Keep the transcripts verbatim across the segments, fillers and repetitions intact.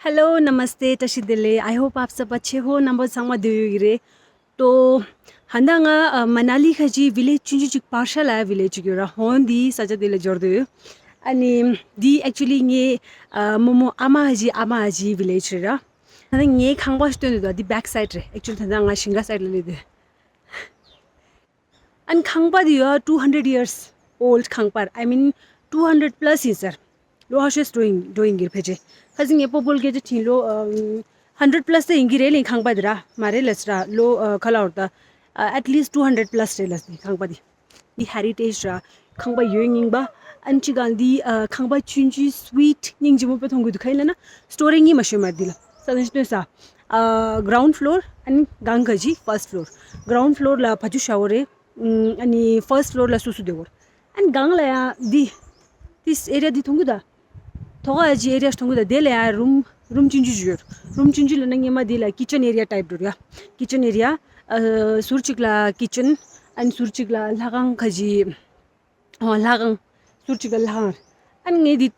Hello, नमस्ते, བཀྲ་ཤིས་བདེ་ལེགས། I hope आप सब अच्छे हो। རྣམ་པ་ཚང་མ་བདེ་ཡོད་ཀྱི་རེད། ཏོ། ཧན་ད་ང་ཨ་མ་ན་ལི་ཁ་ཅིག་ཝི་ལེཇ་ཆུང་ཆུང་ཅིག་པར་ཤ་ལ་ཝི་ལེཇ་ཅིག་ཡོད་ར། ཧོན་དེ་ས་ཆ་དེ་ལ་འབྱོར་དུ་ཡོད། ཨ་ནི་འདི་actually ངའི་ཨ་མོ་མོ་ཨ་མ་ཧ་ཅི་ཨ་མ་ཧ་ཅི་ཝི་ལེཇ་རེད་ར། ད་ནི་ངའི་ཁང་པ་སྟོན་དུ་ད་འདི་བེག་སའིཌ་རེད། Actually ད་ནི་ང་ཞིང་ཁ་སའིཌ་ལ་ལས་དུ། ཨན་ཁང་པ་དེ་ཡོད་two hundred years old ཁང་པར། I mean two hundred plus ཡིན་ཟེར། ལོ་ཧ་ཤོས་འགྲོ་ཡིན་འགྲོ་ཡིན་གྱི་ཕལ་ཆེར། ཁ་སང་ངས་སྤོ་སྤོ་སྐད་ཆ་དྲིས། ལོ་ཨམ་hundred plus དེ་ཡིན་གྱི་རེད་ལེ། ཁང་པ་དེ་ར་མ་རེད་ལ་ཟེར་ར། ལོ་ཨ་ག་ལ་བར་ད་at least two hundred plus རེད་ལ་ཟེར། ཁང་པ་དེ་འདི་ཧེ་རི་ཊེཇ་ར། ཁང་པ་ཡོད་རྙིང་པ། ཨན་ཅི་གང་འདི་ཨ་ཁང་པ་ཆུང་ཆུང་སུ་ཝིཊ་སྙིང་རྗེ་མོ་དཔེ་མཐོང་གི་འདུག་ག་ཡིན་ལ་ན་སི་ཊོ་རི་གཉིས་མ་ཤོད་མ་འདི་ལ་ས་དང་ཤི་སྟོན་ས། ཨ་གྷ་རའུན་ཌི་ཕི་ལོར་ཨན་གང་ག་ཅི་ཕར་སི་ཊི་ཕི་ལོར། གྷ་རའུན་ཌི་ཕི་ལོར་ལ་བ་ཅུ་ཤ་ཝར་རེད། ཨ་ནི་ཕར་སི་ཊི་ཕི་ལོར་ལ་སུ་སུ་དེ་གོར། ཨ་ནི་གང་ལ་ཡང་འདི། this area འདི་མཐོང་གི་ད། ཐོག་ཨ་ཅི་ཨེ་རི་ཡ་མཐོང་གི་ད། དེ་ལ་ཡང་རུམ་རུམ་ཆུང་ཆུང་ཞིག་ཡོད། རུམ་ཆུང་ཆུང་ལ་ན་སྔོན་མ་འདི་ལ་ཀི་ཅན་ཨེ་རི་ཡ་ཊའིབ་འགྲོ་ར། ཀི་ཅན་ཨེ་རི་ཡ། ཨ་ཟུར་གཅིག་ལ་ཀི་ཅན། ཨ་ནི་ཟུར་གཅིག་ལ་ལྷ་ཁང་ཁ་ཅིག་ཨོ་ལྷ་ཁང་། ཟུར་གཅིག་ལ་ལྷ་ཁང་། ཨ་ནི་ངས་འདི་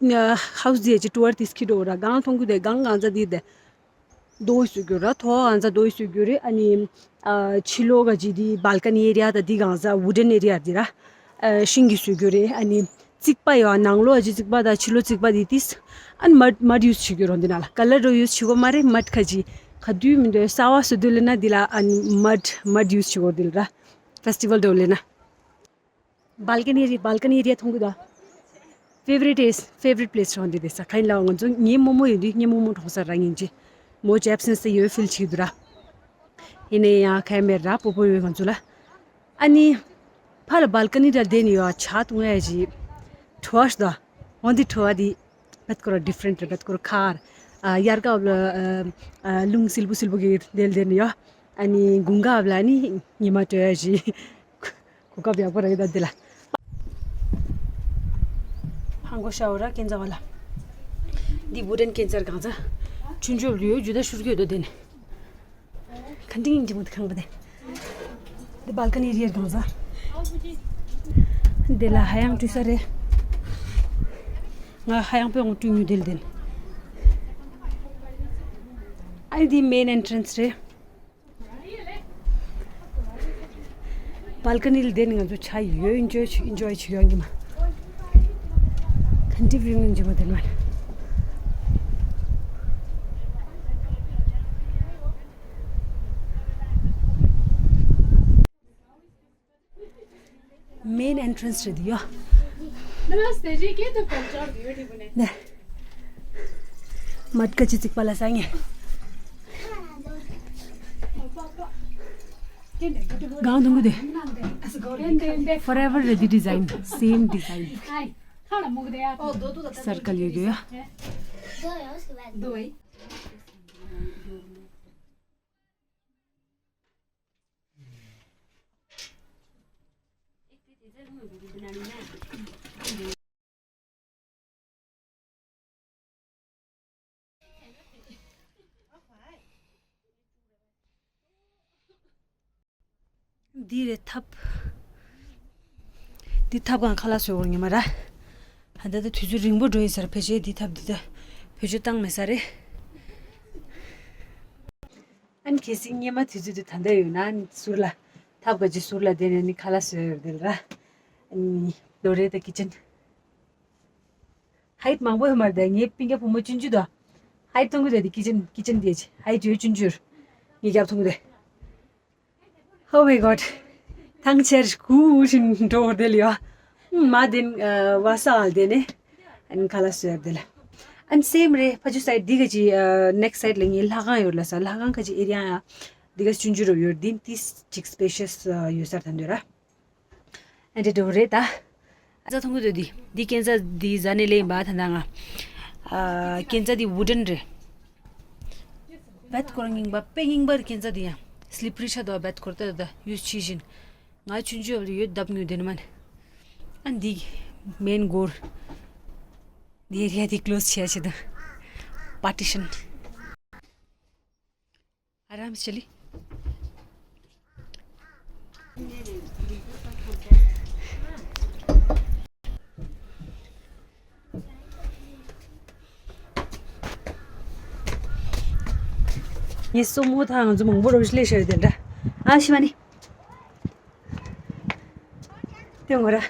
ཧའུ་སི་འདི་ཨ་ཅི་ཊུར་དེ་སྐྱིད་འགྲོ་ར། གང་མཐོང་གི་དེ་གང་གང་ཚ་འདི་དེ། རྡོ་བཟོས་རྒྱུ་ར། ཐོག་ང་ཚ་རྡོ་བཟོས་རྒྱུ་རེད། ཨ་ནི་ཨ་ཕྱི་ལོགས་ག་ཅི་དེ་བལ་ཀ་ནི་ཨེ་རི་ཡ་ད་དེ་གང་ཚ་ཝུ་ཌན་ཨེ་རི་ཡ་དེ་ར། ཨ་ཤིང་གི་བཟོས་རྒྱུ་རེད། ཨ་ནི་རྩིག་པ་ཡོད། ནང་ལོགས་ཨ་ཅི་རྩིག་པ་ད་ཕྱི་ལོགས་རྩིག་པ་དེ་ཏིས། ཨ་ནི་མཌ་མཌ་ཡུ་སི་བྱེད་རྒྱུ་རོ། འདི་ནང་ལ་ཀ་ལར་རོ་ཡུ་སི་བྱེད་དགོས་མ་རེད། མཌ་ག་ཅི་ག་དུས་མི་འདོད་གསར་པ་བཟོ་དུས་ལ་ན་འདི་ལ་ཨ་ནི་མཌ་མཌ་ཡུ་སི་བྱེད་དགོས། འདི་ལ་ར་ཕེ་སི་ཊི་ཝལ་འགྲོ་ལེ་ན། བལ་ཀ་ནི་རི་བལ་ཀ་ནི་རི་མཐོང་གི་འདུག་ཕེ་ཝ་རི་ཊི་ཨིས་ཕེ་ཝ་རི་ཊི་པི་ལེ་སི་རང་འདི་རེད་ས། ག་ཡིན་ལ་ང་ཚོ་ངའི་རྨོ་མོ་ཡོད་དུས་ངའི་རྨོ་མོ་གྲོངས་ས་ར་ཡིན་ཅི། མོ་ཇེ་ཨེབ་སེན་སི་ཡོད་ཕིལ་བྱེད་ཀྱི་འདུག་ར། ཡིན་ནའི་ཡང་ག་ཡ་མེད་ར་སྤོ་སྤོ་ཡོད་ང་ཚོ་ལ། ཨ་ནི་ཕ་ལ་བལ་ཀ་ནི་ར་བསྡད་ནི་ཡོད་ཆ་དུང་ཡ་ཞི། བྲོ་བ་ཞི་ད། འོན་ཏེ་བྲོ་བ་འདི་བེད་ཀོ་ར་ཌི་ཕ་རེན་ཊི་རེད། བེད་ཀོ་ར་ཁར། ཨ་དབྱར་སྐབས་ལ་ཨ་ཨ་རླུང་བསིལ་པོ་བསིལ་པོ་གི་བསྡད་བསྡད་ནི་ཡོད། ཨ་ནི་དགུན་ཁ་བ་ལ་ནི་ཉི་མ་དྲོ་ཡ་ཞི། གོ་སྐབས་ཡག་པོ་རེད་ད་འདི་ལ། ཧང་གོ་ཤ་ཝར་ར་སྐས་འཛེག་པ་ལ། འདི་ཝུ་ཌན་སྐས་འཛེག་གང་ཚ། ཆུང་ཆུང་ཡོད་རྒྱུ་ད་ཤུར་གྱི་ཡོད་དོ་དེ་ནི། ག་འདྲ་ཡིན་གྱི་མོ་དེ་ཁང་པ་དེ། འདི་བལ་ཀ་ནི་རི་གང་ཚ། འདི་ལ་ཧ་ཡང་བྲུས་ས་རེད། ང་ཧ་ཡང་པོ་ཡང་བྲུས་མྱོང་དེ་ལ་དེ་ནི། ཨ་ནི་འདི་མེན་ཨེན་ཊི་རན་སི་རེད། བལ་ཀ་ནི་ལ་བསྡད་ནས་ང་ཚོ་ཆ་ཡོད་ཨིན་ཇོའི་ཨིན་ཇོའི་བྱེད་ཡོང་གི་མ། ག་འདྲ་བིའུ་ཡིན་གྱི་མ་དེ་མ། མེན་ཨེན་ཊི་རན་སི་རེད་ཡོ། ནེ། མཊ་ཀ་ཅི་ཙིག་པ་ལ་སང་ངེ། གང་དུང་གུ་དེ། Forever རེད་འདི་ཌི་ཛའིན། སེམ་ཌི་ཛའིན། སར་ཀལ་ཡོད་ཡོ། འདི་རེད་ཐབ། འདི་ཐབ་གང་ཁ་ལག་བཟོས་འོར་ཉི་མ་ར། ཧ་ད་ད་དུས་ཚོད་རིང་པོ་འགྲོ་ཡིན་ས་ར། ཕལ་ཆེར་འདི་ཐབ་འདི་ད་བེད་སྤྱོད་བཏང་མེད་ས་རེད། ཨ་ནི་གལ་སྲིད་སྔས་མ་དུས་ཚོད་དེ་ད་ལྟ་ཡོད་ན་ཨ་ནི་ཟུར་ལ་ཐབ་ག་ཅི་ཟུར་ལ་བསྡད་ནས་ཨ་ནི་ཁ་ལག་བཟོས་ཡོད་དེ་ལ་ར། ཨ་ནི་ལོ་རེ་ད་ཀི་ཅན། ཧའིཊ་མང་པོ་ཡོད་མ་རེད། ངའི་སྤུན་ཀྱག་བུ་མོ་ཆུང་ཆུང་དང་། ཧའིཊ་མཐོང་གི་རེད་དེ་ཀི་ཅན་ཀི་ཅན་དེ་ཧའིཊ་ཡོད་ཆུང་ཆུང་། ངའི་རྒྱབ་མཐོང་གི་རེད། Oh my God. ཐང་ཆེར་ཁུ་ཞིང་འགྲོ་བར་དེ་ལ་ཡོ། མ་དེན་བ་ས་ཨལ་དེ་ནས་ཨན་ཁ་ལག་བཟོས་དེ་ལ། ཨན་སེམ་རེད། ཕ་ཆུ་སའིཊ་འདི་ག་ཅི་ནེག་སི་སའིཊ་ལ་ངའི་ལྷ་ཁང་ཡོད་ལ་ས། ལྷ་ཁང་ག་ཅི་ཨེ་རི་ཡ་ཡ་འདི་ག་ཆུང་ཆུང་རུ་ཡོད། འདི་ཏིས་ཅིག་སི་པེ་ཤི་ཡས་ཡོད་སར་ཐན་འདོད་ར། ཨ་འདྲེ་འགྲོ་རེད་ད། ཨ་ཙ་མཐོང་གི་འདུག་འདི་འདི་སྐས་འཛེག་འདི་ཟ་ནས་ལེན་པ་ད་ད་ང་། ཨ་སྐས་འཛེག་འདི་ཝུ་ཌན་རེད། བེད་ཀོ་ར་རྙིང་པ་དཔེ་རྙིང་པ་རེད། སྐས་འཛེག་འདི་ཡང་སི་ལི་པ་རི་ཆགས་འདུག་བེད་ཀོ་ར་ད་ད་ཡུས་ཆི་བཞིན། ང་ཆུང་ཆུང་ཡོད་ལ་ཡོད་བརྡབ་ཉུལ་དེ་ནི་མ་ནི། ཨ་འདི་མེན་གོར། འདི་ཨེ་རི་ཡ་འདི་ཀློ་སི་བྱས་བྱས་དང་། པར་ཊི་ཤན། ཨ་རམ་ཤ་ལི། ངའི་སོ་མོ་དང་ང་ཚོ་མང་པོ་རོ་ཞིག་ལས་ཤར་དེ་འདྲ། ཨ་ཤི་མ་ནི། དེ་ངོ་ར།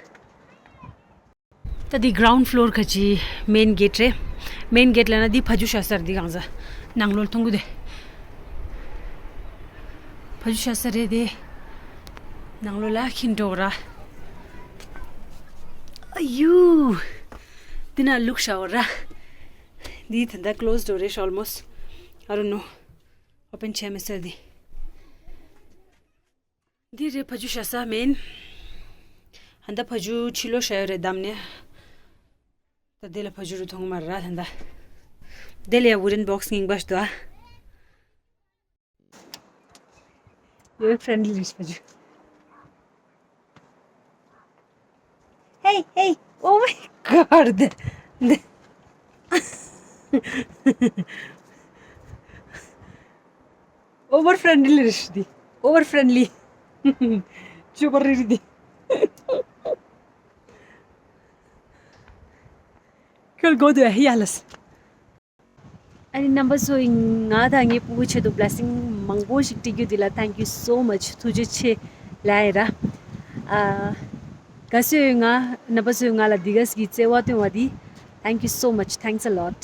ད་འདི་གྷི་རའུན་ཌི་ཕློར་ཁ་ཅིག་མེན་གེ་ཊི་རེད། མེན་གེ་ཊི་ལ་ན་འདི་ཕ་ཇུ་ཤ་སར་འདི་གང་ཟ། ནང་ལོགས་མཐོང་གི་དེ། ཕ་ཇུ་ཤ་སར་རེད་དེ། ནང་ལོགས་ལ་ཁྱིམ་འགྲོ་ར། ཨ་ཡུ། འདི་ན་ལུག་ཤ་བ་ར། འདི་ད་ལྟ་ཀློ་སི་ཌི་རེད་ཤག་ཨོལ་མོ་སི་ཊི། I don't know. ཨོ་པན་བྱས་མེད་ས་འདི། འདི་རེད་ཕ་ཇུ་ཤ་ས་མེན། ཧན་ད་ཕ་ཇུ་ཕྱི་ལོགས་ཤ་ཡོད་རེད་བསྡམས་ནས། ད་དེ་ལ་ཕ་ཇུ་རུ་མཐོང་མ་ར་ད་ད། དེ་ལ་ཡ་ཝུ་ཌན་བོག་སི་རྙིང་པ་ཞིག་འདུག་ཨ། ཡོད་ཕྲེན་ལི་རེད་ཕ་ཇུ། Hey, hey, oh my god. Over friendly རེད་འདི། Over friendly. ཅོ་པ་རེད་འདི། ཁྱོད་གོ་དུ་ཧི་ཡ་ལས། ཨ་ནི་རྣམ་པ་ཚོ་ཡིན་ང་དང་ངའི་ཕྲུ་གུ་ཆེད་དུ་བི་ལེ་སིང་མང་པོ་ཞིག་སྤྲད་རྒྱུ་འདི་ལ་thank you so much. ཐུགས་རྗེ་ཆེ་ལབ་ཡ་ཡིན་ར། ཨ། ག་ཚོད་ང་རྣམ་པ་ཚོས་ང་ལ་འདི་ག་ཟིག་གི་བརྩེ་བ་སྟོན་པ་འདི། Thank you so much. Thanks a lot.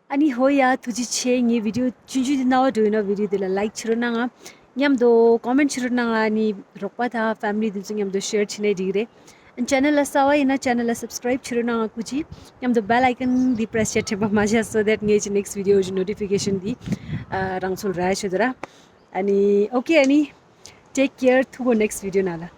ཨ་ནི་ཧོ་ཡ་ཐུགས་རྗེ་ཆེ། ངའི་བི་ཌི་ཡོ་ཆུང་ཆུང་འདི་རྣ་བ་འགྲོ་ཡོད་ན་བི་ཌི་ཡོ་འདི་ལ་ལའིཀ་བྱེད་རོགས་གནང་ང་། མཉམ་དུ་ཀོ་མེན་ཊི་བྱེད་རོགས་གནང་ང་། ཨ་ནི་རོགས་པ་དང་ཕེ་མི་ལི་འདི་ཚོ་མཉམ་དུ་ཤེར་བྱེད་ན་འགྲིག་གི་རེད། ཨ་ནི་ཅེ་ནལ་ལ་གསར་པ་ཡིན་ན་ཅེ་ནལ་ལ་སབ་སི་ཀ་རའིབ་བྱེད་རོགས་གནང་ང་། སྐུ་མཁྱེན། མཉམ་དུ་bell icon འདི་པི་རེ་སི་བྱས་དྲན་པ་མ་བཞག so that ངའི་next video གི་ནོ་ཊི་ཕི་ཀེ་ཤན་འདི་ཨ་རང་ཚོར་རག་ཆོག་དུ་ར། ཨ་ནི་ཨོ་ཀེ། ཨ་ནི་take care. ཐུག་གོ་next video ནང་ལ།